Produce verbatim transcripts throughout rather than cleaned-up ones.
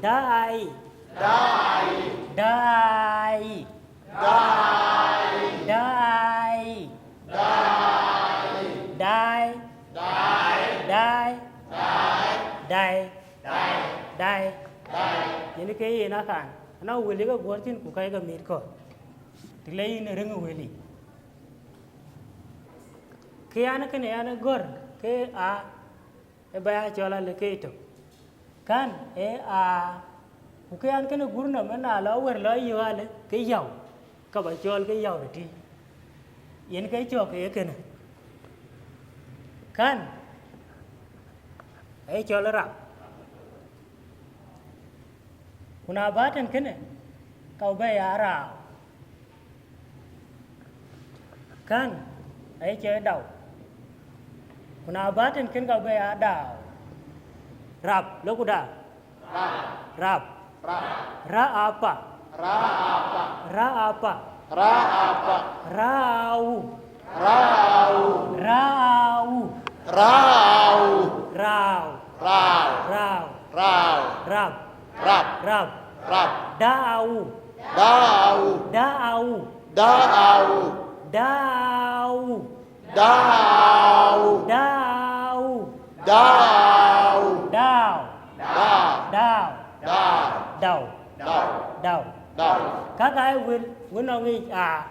Dai. Dai. Dai. Dai. Dai. Dai. Dai. Dai. Dai. Dai. Yen ke yen akan. Anɔŋ wël ye ke guɔ̈r thïn ku ka ye ke miit kɔ̈th. Të le yïn ë rëŋ ë wël yic. Kë yan kënë yan ë gɔ̈r ke a, ë bä ya cɔl alë ke tök. Kän ee a, ku kë yan kënë gur nɔm ë na lɔ wër lɔ yök alë ke yau, ka bä cɔl ke yau tëtï. Yen ke cɔk ee kënë. Kän ee cɔl rap. Ku na bä tën kënë, ka bä ya raau. Kän aye cɔl dau. Ku na bä tën kën, ka bä ya daau. Rap, lok ku da. Rap. Rap. Rap. Ra apa. Ra apa. Ra apa. Ra apa. Rau. Rau. Rau. Rau. Rau. Rau. Rau. Rap. Rap. Rap. Rap. Dau. Dau. Dau. Dau. Dau. Dau. Dau. Dau. Dau. Dau. Dau. Dau. Dau. Dau. Dau. Dau. Kaka ë wël, wël nɔŋ yic a,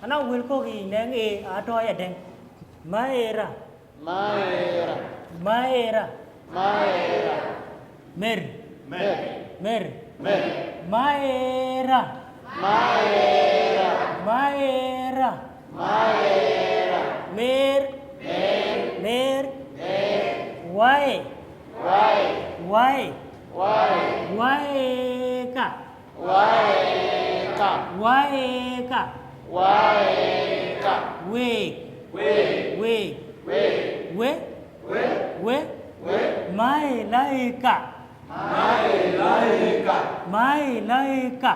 anɔŋ wël kɔ̈k yic nɛŋ ë atɔ̈ ya dɛ̈ŋ. Maera. Maera. Maera. Maera. Mer. Mer. Mer. Mer. Maera. Maera. Maera. Maera. Mer. Mer. Mer. Mer. Wae. Wae. Wae. Wae. Waeka. Waeka. Waeka. Waeka. Week. Week. Week. Week. We. We. We. We. Malaika. Malaika. Malaika.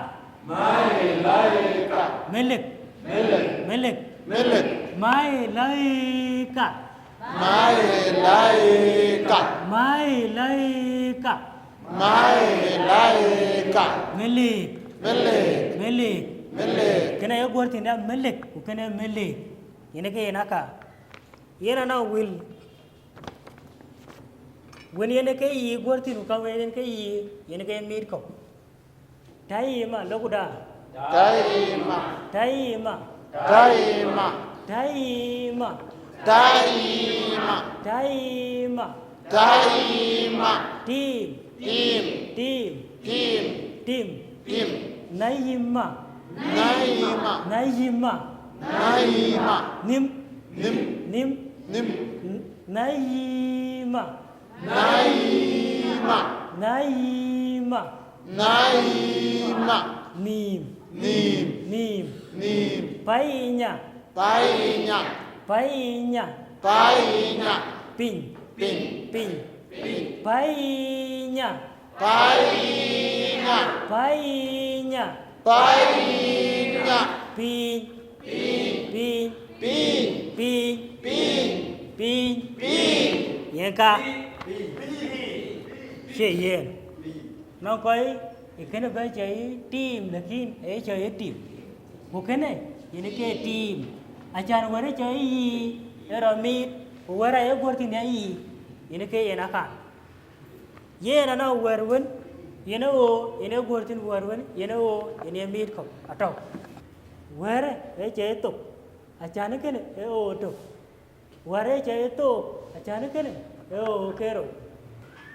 Malaika. Melek. Melek. Melek. Melek. Malaika. Malaika. Malaika. Malaika. Melek. Melek. Melek. Melek. Kënë ye guɔ̈r thïn ya melek, ku kënë melek. Yen ke yen aka. Yen anɔŋ wël. Wën yen ke yï guɔ̈r thïn, ku ka wën yen ke yï, yen ke miit kɔ̈k. Taima, lok ku da. Taima. Taima. Taima. Taima. Taima. Taima. Taima. Tim. Tim. Tim. Tim. Tim. Tim. Naima. Naima. Naima. Naima. Nim. Nim. Nim. Nim. N-, naima. Naima. Naima. Naima. Niim. Niim. Niim. Niim. Painya. Painya. Painya. Painya. Piny. Piny. Piny. Piny. Painya. Painya. Painya. Painya. Piny. Piny. Piny. Piny. Piny. Piny. Piny. Piny. Yen ka. Cie yen. Nɔŋ kɔc ë kënë bɛ cɔl ye tim, lakin ee cɔl ye tim. Ku kënë yen ke tim. Acan wɛ̈t ë cɔl ye yï, ë rɔt miit, ku wɛ̈t aye guɔ̈r thïn ya yï, yen ke yen akan. Yen anɔŋ wɛ̈t wën, yen ë ɣo, yen ë guɔ̈r thïn wɛ̈t wën, yen ë ɣo, yen ye miit kɔ̈k atɔ̈u. Wɛ̈t ë cɔl ye thok, acan kënë ë ɣo tök. Wɛ̈t ë cɔl ye thook, acan kënë ë ɣo ke rou.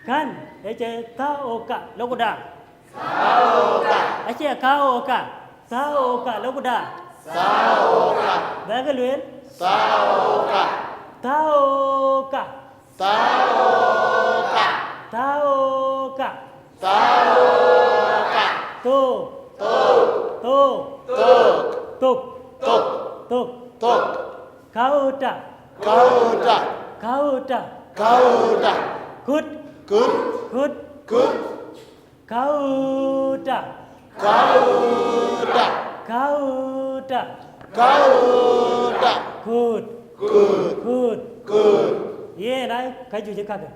Kän ë cɔl ye thaoka, lok ku da. Thaoka. Acie kaoka, thaoka, lok ku da. Thaoka. Bɛ̈kë lueel. Thaoka. Thaoka. Thaoka. Thaoka. Thaoka. Thook. Thook. Thook. Thook. Thook. Thook. Thook. Thok. Thok. Kauta. Kauta. Kauta. Kauta. Kut. Kut. Kut. Kut. Kauta. Kauta. Kauta. Kauta. Kut. Kut. Kut. Kut. Yen aa ka juëc kakë.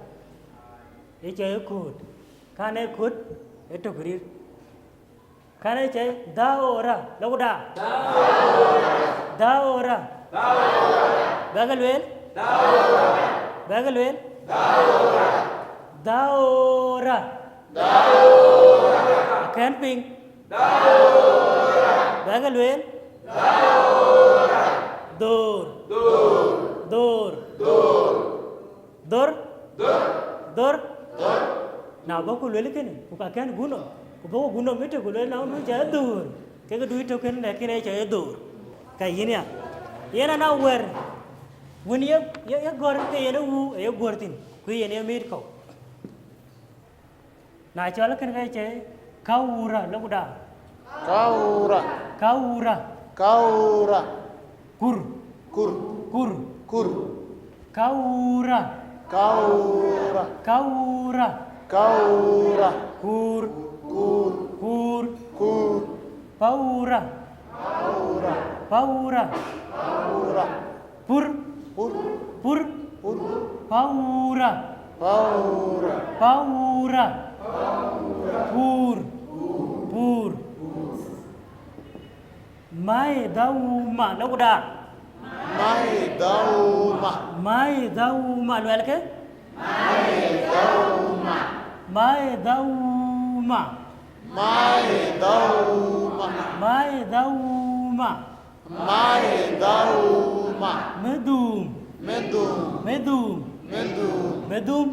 Ye cɔl ye kut. Kän ee kut, Ë tök rïr. Kän ë cɛ dhäu ra, lok da. Dhäu ra. Bäk lueel. Bäk lueel. Dhäu ra. Akɛ̈n piŋ. Bäk lueel. Dhor. Dhor. Dhor. Dhor. Na bɔ̈ ku luel kënë, ku ka kɛ̈n guöp nɔm, ku bɔ̈ ku guöp nɔm ëtök, ku luel na wun cä ye dhor, kek duc tök kënë, lakin ë cä ye dhor, ka yïn ya. Yen ana wɛ̈r wën ye, ye, ye gɔ̈r ke yen ë wuu, ë ye guöör thïn, ku yen ye miit kɔ̈u. Na cɔl kënë ke cɛ, kaura, lok da. Kaura. Kaura. Kaura. Kur. Kur. Kur. Kur. Kaura. Kaura. Kaura. Kaura. Kur. Kur. Kur. Kur. Paura. Paura. Paura. Paura. Pur. Pur. Pur. Pur. Paura. Paura. Paura. Pur. Pur. Mai dhauma, lok da. Mai dhauma. Mai dhauma, luɛlkë. Mai dhauma. Mai dhauma. Mai dhauma. Mai dhauma. Mai dhauma. Medhum. Medhum. Medhum. Medhum.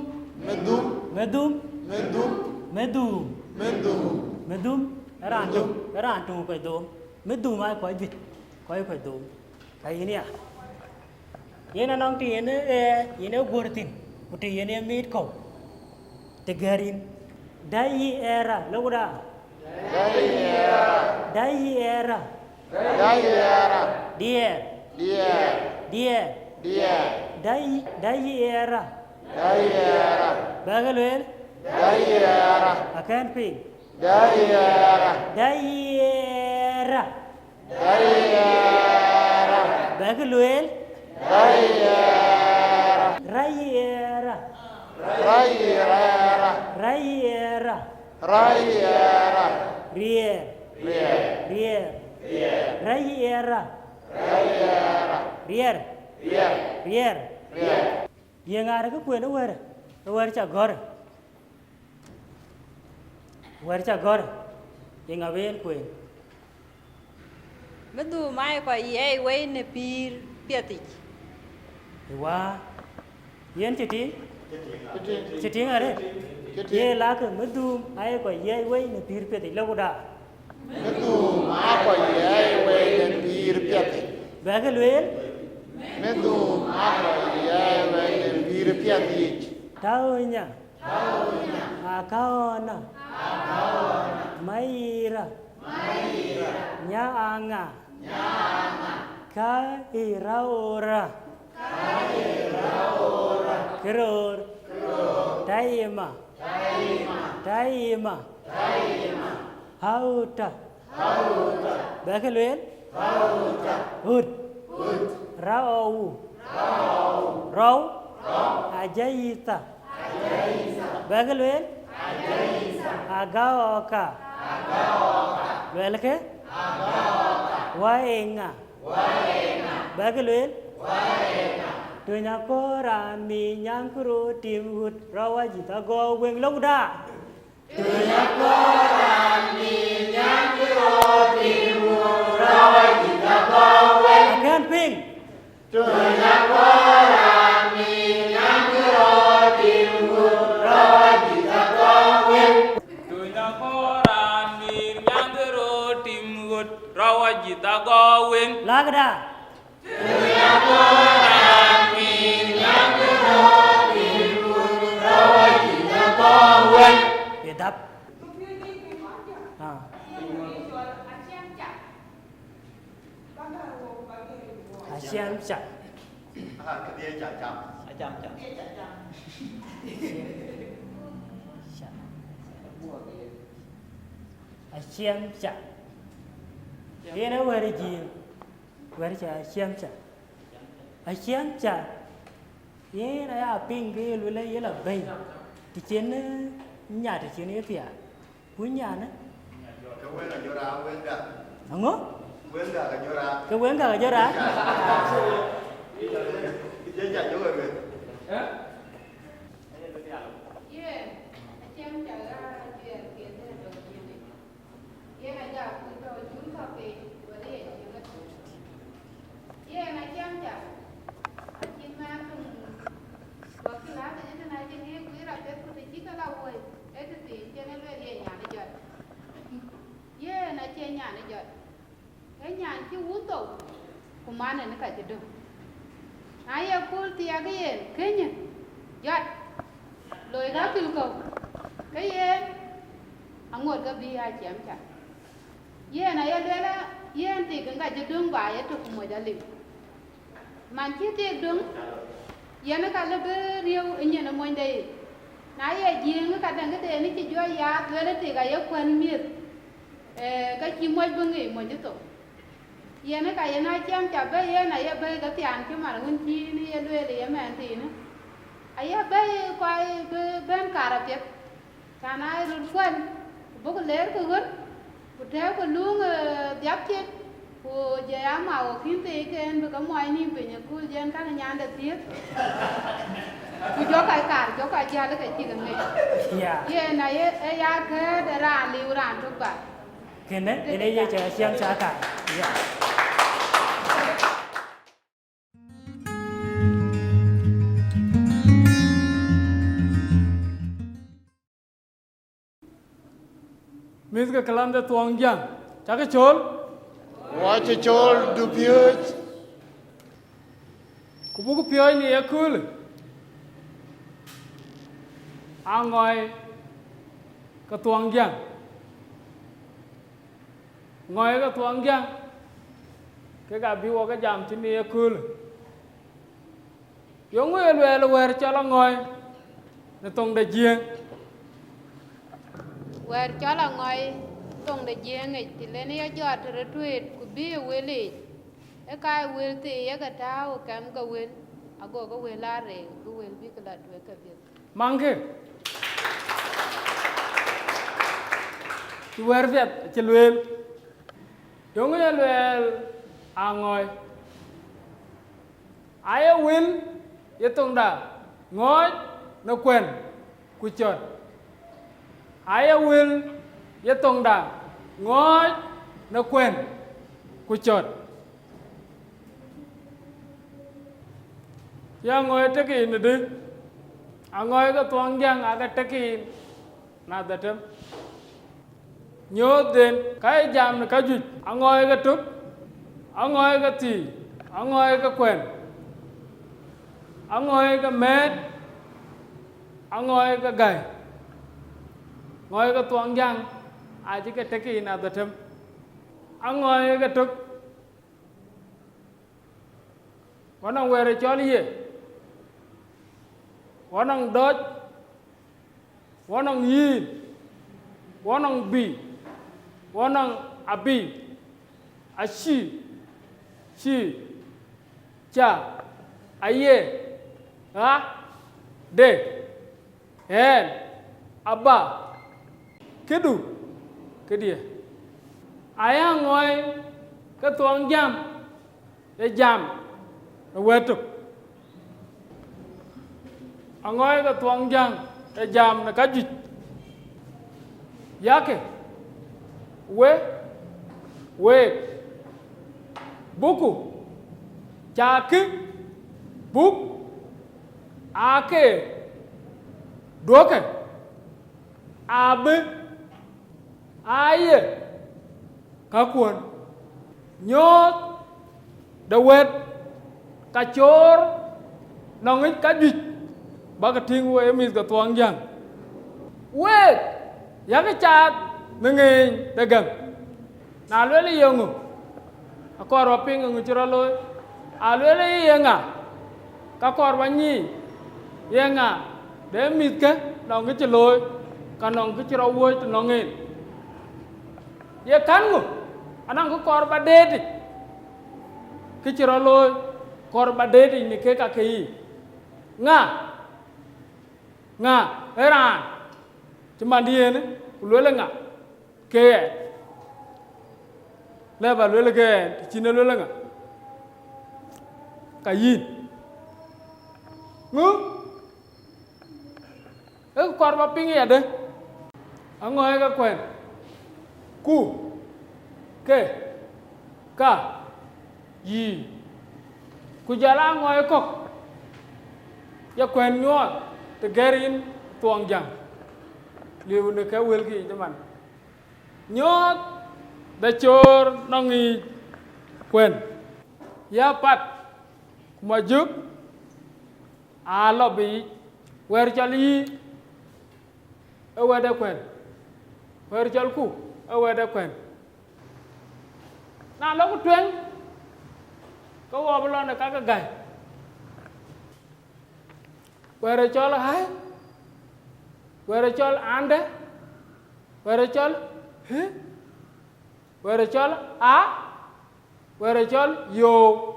Medhum. Medhum. Medhum. Medhum. Medhum. Ë raan töŋ, ë raan töŋ kɔc dhoom. Medhum aa kɔc juëc, kɔc kɔc dhoom. Ka yïn ya. Yen anɔŋ të yen ë, yen ë guöör thïn, ku të yen ë miit kɔ̈u. Të gɛ̈r yïn. Dai yï ɛɛra, lok da. Dai yï ɛɛra. Dai yï ɛɛra. Dai yï ɛɛra. Diɛɛr. Diɛɛr. Diɛɛr. Diɛɛr. Dai, dai yï ɛɛra. Dai yï ɛɛra. Bäk lueel. Dai yï ɛɛra. Akɛ̈n piŋ. Dai yï ɛɛra. Dai yï ɛɛra. Dai yï ɛɛra. Bäk lueel. Dai yï ɛɛra. Rai yï ɛɛra. Rai yï ɛɛra. Rai yï ɛɛra. Rai yï ɛɛra. Riɛɛr. Riɛɛr. Riɛɛr. Riɛɛr. Rai yï ɛɛra. Rai yï ɛɛra. Riɛɛr. Riɛɛr. Riɛɛr. Riɛɛr. Ye ŋa rëk kuen ë wɛ̈ɛ̈r, ë wɛ̈ɛ̈r ca gɔ̈r? Wɛ̈ɛ̈r ca gɔ̈r, ye ŋa bï yen kuen? Medhum aa ye kɔc yiɛi wei në pïïr piɛthic. Wa, yen cï tïŋ? Cï tïŋ arëët? Cï tïŋ. Ye lakë, medhum aa ye kɔc yiɛi wei në pïïr piɛthic, lok da. Medhum aa kɔc yiɛi wei në pïïr piɛthic. Bäk lueel. Medhum aa kɔc yiɛi wei në pïïr piɛthic. Taunya. Akaona. Maira. Nyaanga. Kairaora. Keror. Taima. Taima. Hauta. Bäk lueel. Ut. Rau. Rau. Ajaitha. Bäk lueel. Agaoka. Luelkë. Waeŋa. Bäk lueel. Tuny akɔɔr raan mi nyaŋ kë röt tim ɣöt rɔu ajïth agɔɔk weŋ, lok da. Tuny akɔɔr raan mi nyaŋ kë röt tim ɣöt rɔu ajïth agɔɔk weŋ. Akɛ̈n piŋ. Tuny akɔɔr raan mi nyaŋ kë röt tim ɣöt rɔu ajïth agɔɔk weŋ. Tuny akɔɔr raan mi nyaŋ kë röt tim ɣöt rɔu ajïth agɔɔk weŋ. Lakda. Tuny akɔɔr raan mi nyaŋ kë röt tim ɣöt rɔu ajïth agɔɔk weŋ. Ye dap. Ah. Aciɛm ca. Aha, këdhie ca cam. Acam cam. Ca. Aciɛm ca. Yen ë wɛ̈ɛ̈r ë jiëëŋ. Wɛ̈ɛ̈r ca aciɛm ca. Aciɛm ca. Yen aya piŋ ke ye luel ye la bɛ̈ny. Të cïn, eh, nya të cïn ye thiaak. Kuny nyanë. Ke wëŋ ajɔra, wëŋ gak. Aŋö? Wëŋ gak ajɔra. Ke wëŋ gak ajɔra. Jɛ ja jɔ wëŋ. Yen, acïn ca ɣa juɛɛr piɛth ë dɔ̈ɔ̈r yiënë. Yen aja kuc tɔ̈ jur tɔ̈ piny, wala ye cieŋ ëtök. Yen acïn ca, acïn mɛn töŋ, wakï la tëde tën acï ŋiëc guiir apiɛth ku të cï ke la woi, ee tëthiin cïn ë lueel ye nyan ë jɔt. Yen acie nyan ë jɔt. Ee nyan cï wun thou, ku man en ka cï döŋ. Na ye kööl thiaak yen, kënyë, jɔt, loi ka pïl kɔ̈u, ke yen aŋot ke bï aa ciɛm ca. Yen aye lueel, yen tik ŋa cï döŋ ba ye tök ku moc aliu. Man cï tik döŋ, yen ka lë bï riëëu ë nyin ë monyde yic. Na ye jiëëŋ ka däŋ këden cï jɔ yaath, lueel tik aye kuɛ̈n miëth, ee, ka cï moc bï ŋic moc ë thou. Yen ka yen a ciɛm ca bɛ̈i, yen aye bɛ̈i ke thiaan cï man wën cï yïn ye lueel ye mɛn thiinë. Aye bɛ̈i kɔc bï bɛ̈n kaar apiɛth. Can aa röt kuɛ̈n, ku bɔ̈ ku leer ke ɣöt, ku tɛ̈ɛ̈u ke luŋ, eh, dhiap cin, ku jɔ ya ma wɔ kïn thii ke en bï ke muɔc nïïm piny ë kööl jɛn käŋ nyande thiëëk. Ku jɔ ka kaar, jɔ ka jäl ke cï ke ŋic. Yeah. Yen aye, ë ya kɛ̈ɛ̈t ë raan liu raan tök ba. Kënë, yen ë ye cä ciɛm ca kaar. Yeah. Mïth ke këlande Thuɔŋjäŋ, cakë cöl? Wɔ cï cöl, du piööc. Ku buk piööc në ye köölë, aa ŋɔi ke Thuɔŋjäŋ. Ŋɔi ke Thuɔŋjäŋ, kek abï wɔ ke jam thïn në ye köölë. Yeŋö ye luɛɛl wɛ̈ɛ̈r cɔl aŋɔi në thoŋ de Jiëëŋ? Wɛ̈ɛ̈r cɔl aŋɔi thoŋ de Jiëëŋ yic, të len ye jɔt të rɔt tueet ku bï ë wël yiic, ë ka ye wël thii ye ke tääu ë kɛm ke wël, ago ke wël aa reec, bï wël bï ke la tueek ke biëth. Maŋkë. Cï wɛ̈ɛ̈r piɛth acï lueel. Yeŋö ye luɛɛl aŋɔi? Aye wël ye thoŋda ŋɔɔc në kuɛ̈n ku cɔt. Aye wël ye thoŋda ŋɔɔc në kuɛ̈n ku cɔt. Ye aŋɔi tek yiic në dï? Aŋɔi ke Thuɔŋjäŋ aake tek yiic na dhetem. Nyoothden ka ye jam në kajuëc: aŋɔi ke tök, aŋɔi ke thii, aŋɔi ke kuɛ̈n, aŋɔi ke mɛ̈ɛ̈t, aŋɔi ke gäi. Ŋɔi ke Thuɔŋjäŋ acï ke tek yiic na dhetem. Aŋɔi ke tök, wɔ nɔŋ wɛ̈ɛ̈r ë cɔl ye, wɔ nɔŋ dɔc, wɔ nɔŋ yïn, wɔ nɔŋ bï, wɔ nɔŋ abï, acï, cï, ca, aye, ɣa, de, ɣɛn, aba, këdu, këdiɛ̈. Aya ŋɔi ke Thuɔŋjäŋ ë jam në wɛ̈t tök. Aŋɔi ke Thuɔŋjäŋ ë jam në kajuëc. Yakë, we, week, buku, cakë, buk, aake, duɔ̈kkë, abï, aye, käkkuɔ̈n. Nyooth de wɛ̈t ka coor nɔŋ yic kajuëc, bäk tïŋ we mïth ke Thuɔŋjäŋ. Week, yakë caath në ŋeeny de gäm. Na lueel yeŋö, akɔɔr ba piŋ ŋö cï rɔt looi. A lueel ye ŋa, ka kɔɔr ba nyic, ye ŋa de mïthkë nɔŋ kë cï looi, ka nɔŋ kë cï rɔt wuɔ̈c tënɔŋ en. Ye kän ŋö, anɔŋ kë kɔɔr ba deet yic, kë cï rɔt looi, kɔɔr ba deet yic në kek kakë yiic. Ŋa, ŋa ë raan cï mandiën, ku lueel ŋa, Ke ɣɛn, lɛ̈ ba luel ke ɣɛn, të cïn e luel ŋa? Ka yïn. Ŋö? Ee kɔɔr ba piŋ yadë? Aŋɔ̈ɔ̈i ke kuɛ̈n. Ku, ke, ka, yï. Ku jɔl aa ŋɔ̈ɔ̈i kɔ̈k, ye kuɛ̈n nyuɔɔth të gɛ̈r yïn thuɔŋjäŋ. Liu në ke wëlkï yic ëmën. Nyuɔɔth de coor nɔŋ yiic kuɛ̈n. Ya pat, ku ma jök, aa lɔ bï yic. Wɛ̈t cɔl yï, ee wɛ̈t de kuɛ̈n. Wɛ̈t cɔl ku, ee wɛ̈t de kuɛ̈n. Na lɔ ku tueŋ, ke wɔ bï lɔ në ka ke gäi. Wɛ̈t cɔl ɣäi, wɛ̈t cɔl andë, wɛ̈t cɔl hë, wɛ̈t cɔl a, wɛ̈t cɔl yoo.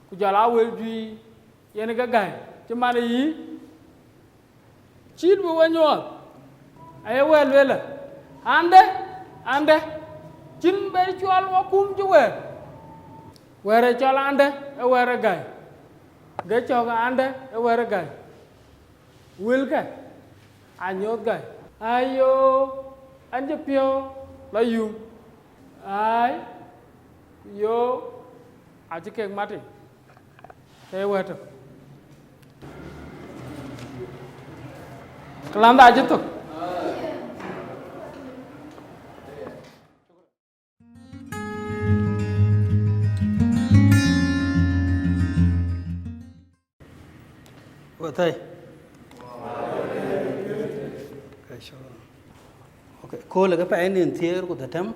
Ku jɔl aa wël juëc yen ke gäi, cï man ë yï cït bï we nyuɔɔth, aye wɛ̈t luelë, andë, andë, cïn bɛ cɔl wakum cï wɛ̈t. Wɛ̈t cɔl andë ee wɛ̈t ë gäi, ke cɔk andë ee wɛ̈t ë gäi. Wëlkë aa nyuɔɔth gäi. Ayo, an cï piɔ̈u lɔ yum. Ai, yo, acï kek mat yic. Ke wɛ̈t tök. Këlandha acï thök. Wethai. Okay, sure. Okay, köölë ke pɛɛi nïn thiëër ku dhetem,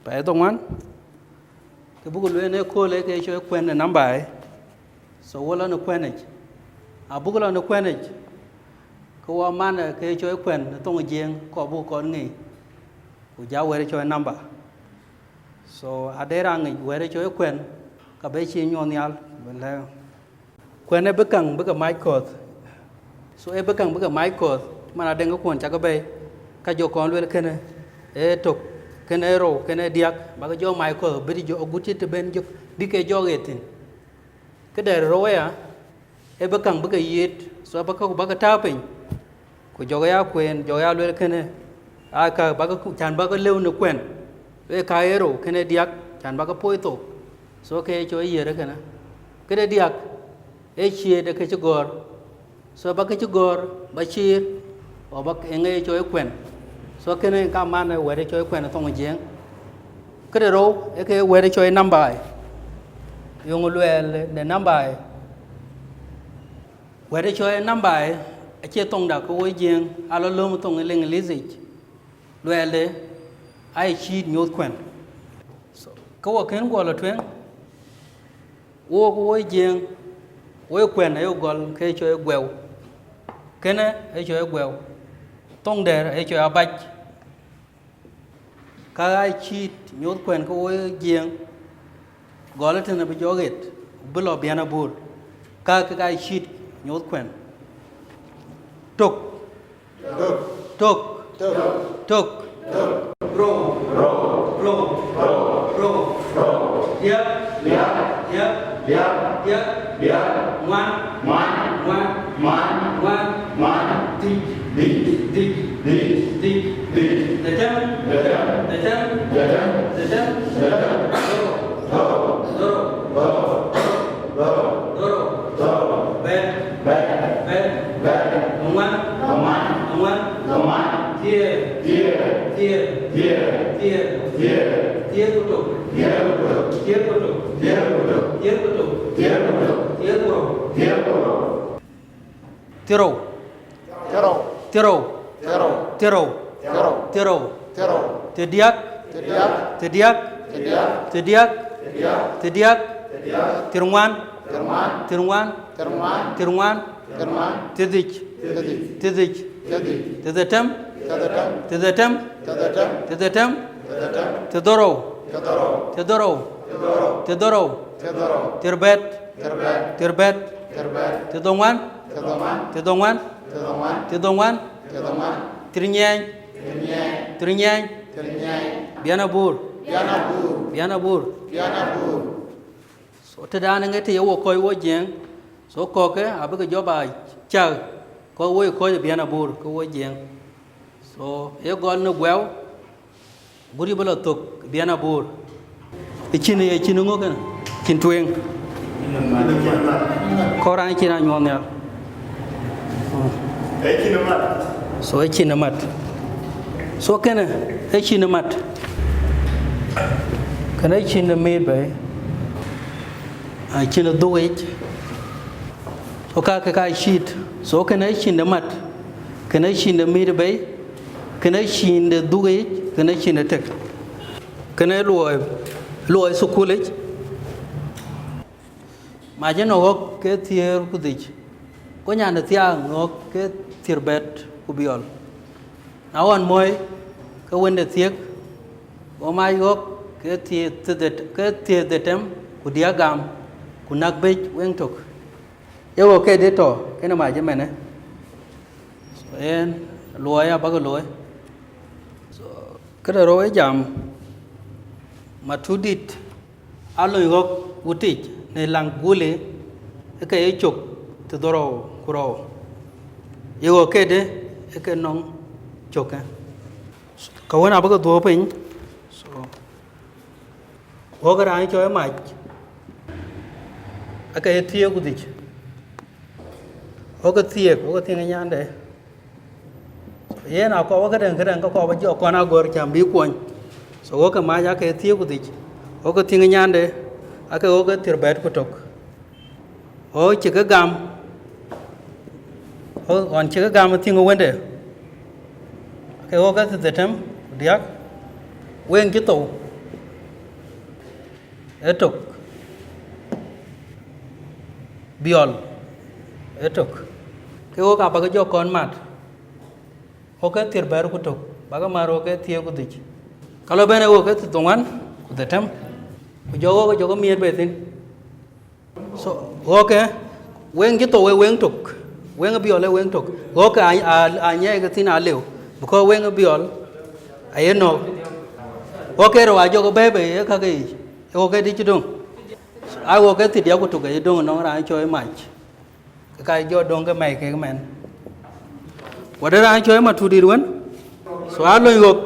pɛɛi dhoŋuan. Ke buk lueel në köölë ke cɔl kuɛ̈n ë namba ë. So, wo lɔ në kuɛ̈nic. A buk lɔ në kuɛ̈nic, ke wɔ man ë ke cɔl kuɛ̈n ë thoŋ Jiëëŋ, kɔ buk kɔn ŋic. Ku ja wɛ̈t cɔl namba. So, ade raan ŋic wɛ̈t cɔl kuɛ̈n, ka bï cïï nyuɔɔth nhial, bï lɛ̈k. Kuɛ̈n ee bï käŋ bï ke mac kɔ̈th. So, ee bï käŋ bï ke mac kɔ̈th, man adeŋ ke kuɔn cak ke bɛ̈i, ka jɔ kɔn luel kënë ee tök, kënë ee rou, kënë ee diäk, bä ke jɔ mac kɔ̈th, bï jɔ agut cï të ben jök, bï ke jɔ ɣet thïn. Këde rou aya, ee bï käŋ bï ke yiit, so bä ke, bä ke tääu piny, ku jɔkë ya kueen, jɔkë ya luel kënë, aa ka bä ke ku-, can bä ke lëu në kuɛ̈n, ee ka ee rou, kënë ee diäk, can bä ke poi thok. So ke cɔl yiëër ë kënë. Këde diäk, ee ciëët ë kë cï gɔ̈ɔ̈r. So bä kë cï gɔ̈ɔ̈r, bä ciir, o bä eeŋë ye cɔl kuɛ̈n. So kënë ka man ë wɛ̈t cɔl kuɛ̈n ë thoŋ Jiëëŋ. Këde rou, ee ke wɛ̈t cɔl namba ë. Yöŋ luɛɛl në namba ë. Wɛ̈t cɔl namba ë, acie thoŋda ke woi Jiëëŋ, alɔ lööm thoŋ ë Liŋlith yic. Luɛɛlde, aa ye cïït nyuɔɔth kuɛ̈n. So, ke wɔ kën guɔ lɔ tueŋ, wok woi Jiëëŋ, woi kuɛ̈n aye gɔl ke cɔl guɛu. Kënë aye cɔl guɛu. Thoŋ dɛ̈ɛ̈r aye cɔl abac. Ka aa cïït nyuɔɔth kuɛ̈n ke woi Jiëëŋ, gɔl ëtënë bï jɔ ɣet, bï lɔ biɛn abur. Ka kek aa cïït nyuɔɔth kuɛ̈n. Tök. Tök. Tök. Tök. Rou. Rou. Rou. Rou. Rou. Diäk. Diäk. Diäk. Diäk. Diäk. Diäk. Ŋuan. Ŋuan. Ŋuan. Ŋuan. Ŋuan. Ŋuan. Dhïc. Dhïc. Dhïc. Dhïc. Dhïc. Dhïc. Dhetem. Dhetem. Dhetem. Dhetem. Dhetem. Dhetem. Dhorou. Dhorou. Dhorou. Dhorou. Dhorou. Dhorou. Bɛ̈t. Bɛ̈t. Bɛ̈t. Bɛ̈t. Aŋuan. Aŋuan. Aŋuan. Aŋuan. Thiëër. Thiëër. Thiëër. Thiëër. Thiëër. Thiëër. Thiëër ku tök. Thiëër ku tök. Thiëër ku tök. Thiëër ku tök. Thiëër ku tök. Thiëër ku tök. Thiëër ku rou. Thiërrou. Thiërrou. Thiërrou. Thiërrou. Thiërrou. Thiërrou. Thiërrou. Thiërrou. Thiërdiäk. Thiërdiäk. Thiërdiäk. Thiërdiäk. Thiërdiäk. Thiërdiäk. Thiërdiäk. Thiërŋuan. Thiërŋuan. Thiërŋuan. Thiërŋuan. Thiërŋuan. Thiërdhïc. Thiërdhïc. Thiërdhïc. Thiërdhïc. Thiërdhetem. Thiërdhetem. Thiërdhetem. Thiërdhetem. Thiërdhetem. Thiërdhetem. Thiërdhorou. Thiërdhorou. Thiërdhorou. Thiërdhorou. Thiërdhorou. Thiërbɛ̈t. Thiërbɛ̈t. Thiërbɛ̈t. Thiërbɛ̈t. Thiërdhoŋuan. Thiërdhoŋuan. Thiërdhoŋuan. Thiërdhoŋuan. Thiërdhoŋuan. Thiërdhoŋuan. Thiërŋiɛɛny. Thir Nyiɛɛny. Biɛn Abur. Biɛn Abur. So tëdan ŋe të ye wo kɔc wo Jiëëŋ. So kɔ̈kkë abï ke jɔ ba cäk, kɔc wo ye kɔc ë Biɛn Abur ke wo Jiëëŋ. So ye gɔl në guɛu, gut yï bï lɔ thök Biɛn Abur. Ë cin, ë cin ŋö kënë? Cin tueŋ. Kɔc raan cin anyuɔɔn nhial. So ë cin ë mat. So kënë ë cin ë mat. Kënë ë cin ë miit bei. Ë cin ë dhuk yic. So ka ke ka cït. So kënë ë cin ë mat. Kënë ë cin ë miit bei. Kënë ë cin ë dhuk yic. Kënë ë cin ë tek. Kënë luɔi, luɔi thukul yic. Mac ënɔ ɣɔ̈k ke thiëër ku dhïc, go nyan ë thiaaŋ ɣɔ̈k ke thiërbɛ̈t ku biɔl. Na ɣɔn muɔ̈i ke wënde thiëk, go mac ɣɔ̈k ke thiëër, ke thiëër dhetem ku diäk gam, ku näk bëc weŋ tök. Ye ɣɔ̈k kedï tɔ kenë mac ëmënë? So yen luɔi abäkï looi. So këde rou ë jam, Matudït aa lony ɣɔ̈k wutic në laŋ gulë, ë ke ye cök të dhorou ku rou. Ye ɣɔ̈k kedï ë ke nɔŋ cökë? Ka wën abï ke dhuɔ̈k piny. So ɣɔ̈k ë raan cɔl ë mac, ë ke ye thiëër ku dhïc. Ɣɔ̈k ë thiëk, ɣɔ̈k ë thiëŋ ë nyande. Yen akɔɔr wä këdäŋ, këdäŋ ke kɔɔr wä jɔ kɔn agör cam bï kuɔny. So ɣɔ̈k ë mac ake thiëër ku dhïc, ɣɔ̈k ë thiëŋ ë nyande, ake ɣɔ̈k ë thiërbɛ̈t ku tök. Ɣɔ̈k cï ke gam, ɣɔ̈k ɣɔn cï ke gam ë thiëŋ ë wënde, ake ɣɔ̈k ë thiërdhetem ku diäk, weŋ cï thou ë tök, biɔl ë tök. Ke ɣɔ̈k abäkï jɔ kɔn mat, ɣɔ̈k ë thiërbɛ̈t ku tök, bakï mat ɣɔ̈k ë thiëër ku dhïc. Ka lɔ bɛ̈n ë ɣɔ̈k ë thiërdhoŋuan ku dhetem, ku jɔ ɣɔ̈k ë jɔkï miëët bei thïn. So ɣɔ̈k ë weŋ cï thou ë weŋ tök, weŋ ë biɔl ë weŋ tök. Ɣɔ̈k ë a, a, a nyiɛɛi ke thïn alëu, because weŋ ë biɔl aye nɔ̈k. Ɣɔ̈k ë rou a jɔkï bɛ̈ɛ̈i bei ë kakë yic, ë ɣɔ̈k ë dï cï döŋ. Aa ɣɔ̈k ë thiërdiäk ku tök aye döŋ ënɔŋ raan cɔl ë mac. Ke ka jɔ döŋ ke mɛi kek mɛn. Wä de raan cɔl ë Matudït wën. So aa lony ɣɔ̈k,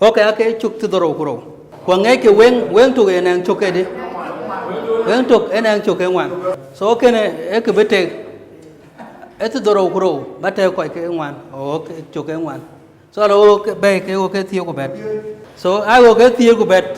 ɣɔ̈k ë ake cök të dhorou ku rou. Ku aŋiɛckï weŋ, weŋ tök ë nɛŋ cök kedï? Weŋ tök ë nɛŋ cök ke ŋuan. So kënë ë kë bï tek, ë të dhorou ku rou ba tek kɔc ke ŋuan, ɣɔ̈k cök ke ŋuan. So alɔ ɣɔ̈k bɛ̈ɛ̈i ke ɣɔ̈k ke thiëër ku bɛ̈t. So aa ɣɔ̈k ke thiëër ku bɛ̈t,